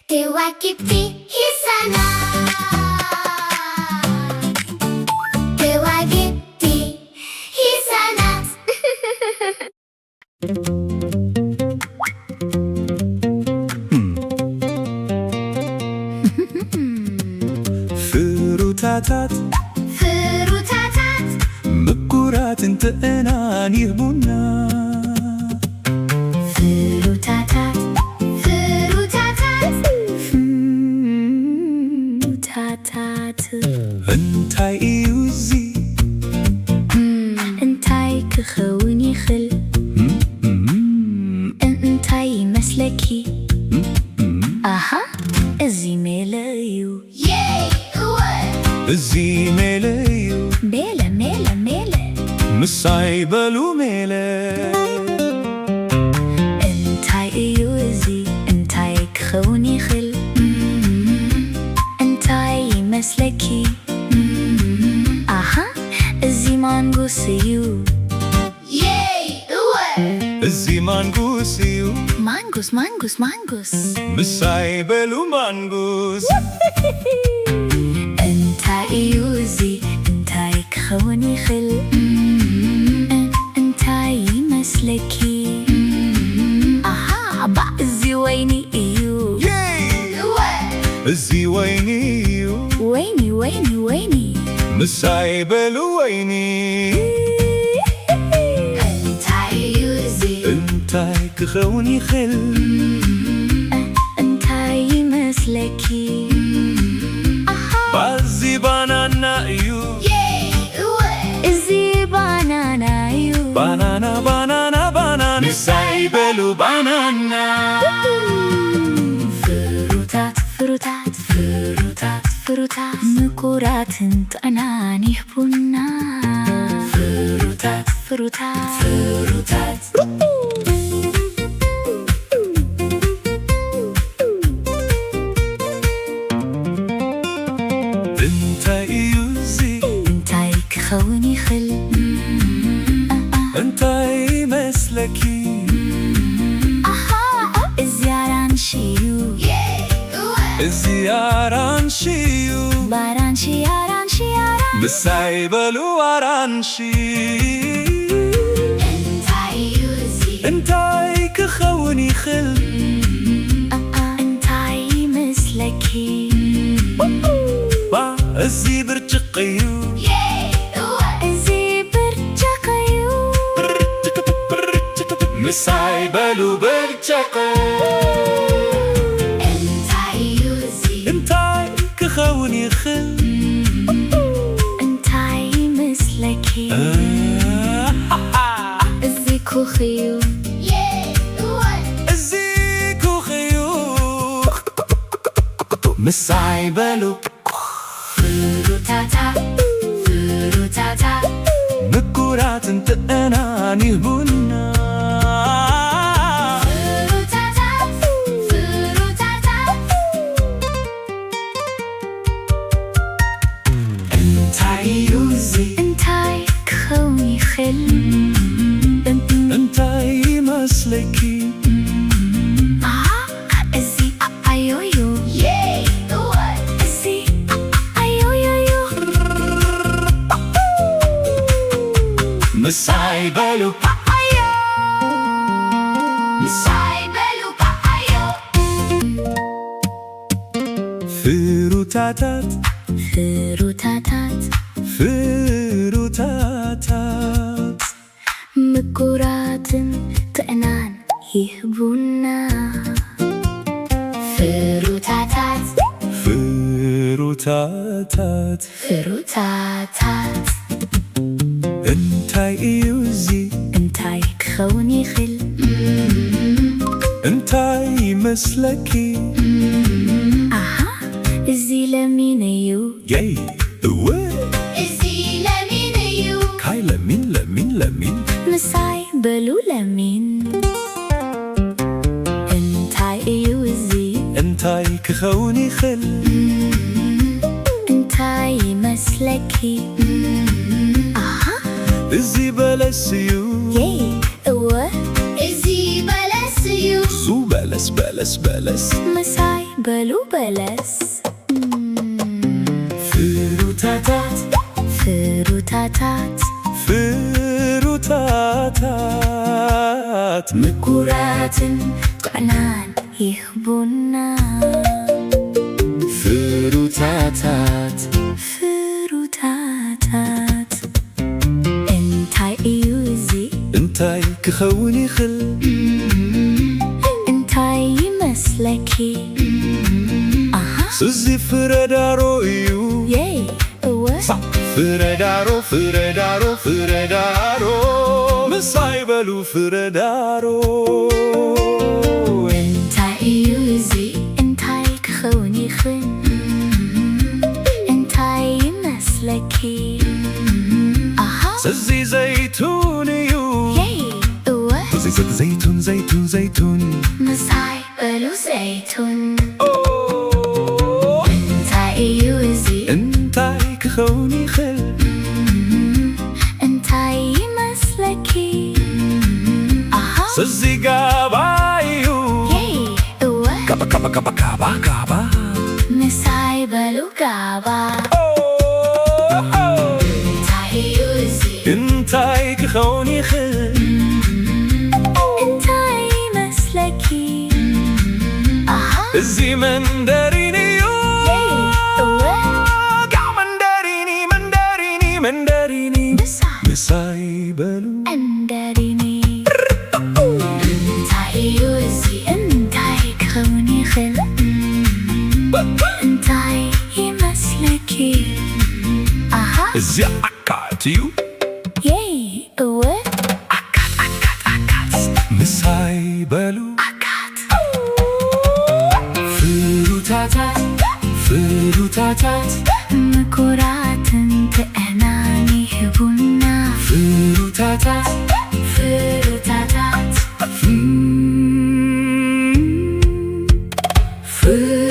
ተዋግድቲ ሂሳና። ተዋግድቲ ሂሳናት። ፍሩታታት። ፍሩታታት። ምቁራትን ጥዕናን ይህቡና። ፍሩታታት። ፍሩታታት። ፍሩታታት። እንታይ እዩ እዚ? እንታይ ክኸውን ይኽእል? እን-፣ እንታይ ይመስለኪ? ኣሃ፣ እዚ ሜለ እዩ። የይ፣ እወ። እዚ ሜለ እዩ። ሜለ፣ ሜለ፣ ሜለ። ምሳይ በሉ ሜለ። እንታይ እዩ እዚ? እንታይ ክኸውን ይኽእል? እንታይ ይመስለኪ? ኣሃ፣ እዚ ማንጉስ እዩ። የይ፣ እወ። እዚ ማንጉስ እዩ። ማንጉስ፣ ማንጉስ፣ ማንጉስ። ምሳይ በሉ ማንጉስ። እንታይ እዩ እዚ? እንታይ ክኸውን ይኽእል? እንታይ ይመስለኪ? ኣሃ፣ ባ፣ እዚ ወይኒ እዩ። የይ! እወ። እዚ ወይኒ እዩ። ወይኒ፣ ወይኒ፣ ወይኒ። ምሳይ በሉ ወይኒ። እንታይ እዩ እዚ? እንታይ ክኸውን ይኽእል? እንታይ ይመስለኪ? ኣሃ። ባዚ ባናና እዩ። የይ፣ እወ። እዚ ባናና እዩ። ባናና፣ ባናና፣ ባናና። ምሳይ በሉ ባናና። ፍሩታት፣ ፍሩታት፣ ፍሩታት፣ ፍሩታት። ምቁራትን ጥዕናን ይህቡና። ፍሩታት፣ ፍሩታት፣ ፍሩታት። እንታይ እዩ እዚ? እንታይ ክኸውን ይኽእል? እንታይ ይመስለኪ? ኣሃ፣ እዚ ኣራንሺ እዩ። እዚ ኣራንሺ እዩ። ባራንሺ፣ ኣራንሺ፣ ኣራንሺ። ምሳይ በሉ ኣራንሺ። እንታይ እዩ እዚ? እንታይ ክኸውን ይኽእል? ኣኣ፣ እንታይ ይመስለኪ? ባ፣ እዚ ብርጭቕ እዩ። የይ፣ እወ። እዚ ብርጭቕ እዩ። ምሳይ በሉ ብርጭቕ። እንታይ እዩ እዚ? እንታይ ክኸውን ይኽእል? እንታይ ይመስለኪ? እ፣ እዚ ኩኺ እዩ። የይ፣ እወ። እዚ ኩኺ እዩ። ምሳይ በሉ። ፍሩታታ፣ ፍሩታታ። ምቁራትን ጥዕናን ይህቡና። ፍሩታታ፣ ፍሩታታ። እንታይ እዩ እዚ? እንታይ ክኸውን ይኽእል? እንታይ ይመስለኪ? ኣሃ፣ እዚ ፓፓዮ እዩ። የይ፣ እወ። እዚ ፓፓዮ እዩ። ምሳይ በሉ ፓፓዮ። ምሳይ በሉ ፓፓዮ። ፍሩታታት። ፍሩታታት። ፍሩታታት። ምቁራትን ጥዕናን ይህቡና። ፍሩታታት። ፍሩታታት። ፍሩታታት። እንታይ እዩ እዚ? እንታይ ክኸውን ይኽእል? እንታይ ይመስለኪ? ኣሃ፣ እዚ ለሚን እዩ። የይ፣ እወ። እዚ ለሚን እዩ። ካይ ለሚን፣ ለሚን፣ ለሚን። ምሳይ በሉ ለሚን። እንታይ እዩ እዚ? እንታይ ክኸውን ይኽእል? እንታይ ይመስለኪ? ኣሃ። እዚ በለስ እዩ። የይ፣ እወ። እዚ በለስ እዩ። ሱ በለስ፣ በለስ፣ በለስ። ምሳይ በሉ በለስ። ፍሩታታት፣ ፍሩታታት፣ ፍሩታታት ምኩራትን ጥዕናን ይህቡና። ፍሩታታት፣ ፍሩታታት። እንታይ እዩ እዚ? እንታይ ክኸውን ይኽእል? እንታይ ይመስለኪ? ኣሃ። እዚ ፍረዳሮ እዩ። የይ፣ እወ። ሳ-፣ ፍረዳሮ፣ ፍረዳሮ፣ ፍረዳሮ። ምሳይ በሉ ፍረዳሮ። እንታይ እዩ እዚ? እንታይ ክኸውን ይኽእል? እንታይ ይመስለኪ? ኣሃ። እዚ ዘይቱን እዩ። የይ፣ እወ። እዚ ዘ-፣ ዘይቱን፣ ዘይቱን፣ ዘይቱን። ምሳይ በሉ ዘይቱን። ኦ። እንታይ እዩ እዚ? እንታይ ክኸውን ይኽእል? እንታይ ይመስለኪ? ኣሃ። እዚ ጋባ እዩ። የይ፣ እወ። ጋባ፣ ጋባ፣ ጋባ፣ ጋባ፣ ጋባ። ምሳይ በሉ ጋባ። ኦ፣ ኦ። እንታይ እዩ እዚ? እንታይ ክኸውን ይኽእል? እንታይ ይመስለኪ? ኣሃ። እዚ መንደሪን እዩ። የይ፣ እወ። ጋ መንደሪኒ፣ መንደሪኒ፣ መንደሪኒ። ምሳ። ምሳይ በሉ። መንደሪኒ። እንታይ እዩ እዚ? እንታይ ክኸውን ይኽእል? እንታይ ይመስለኪ? ኣሃ። እዚ ኣካት እዩ። የይ፣ እወ። ኣካት፣ ኣካት፣ ኣካት። ምሳይ በሉ። ኣካት። ፍሩታታት፣ ፍሩታታት። ምኩራትን ጥዕናን ይህቡና። ፍሩታታት፣ ፍሩታታት። ፍሩ-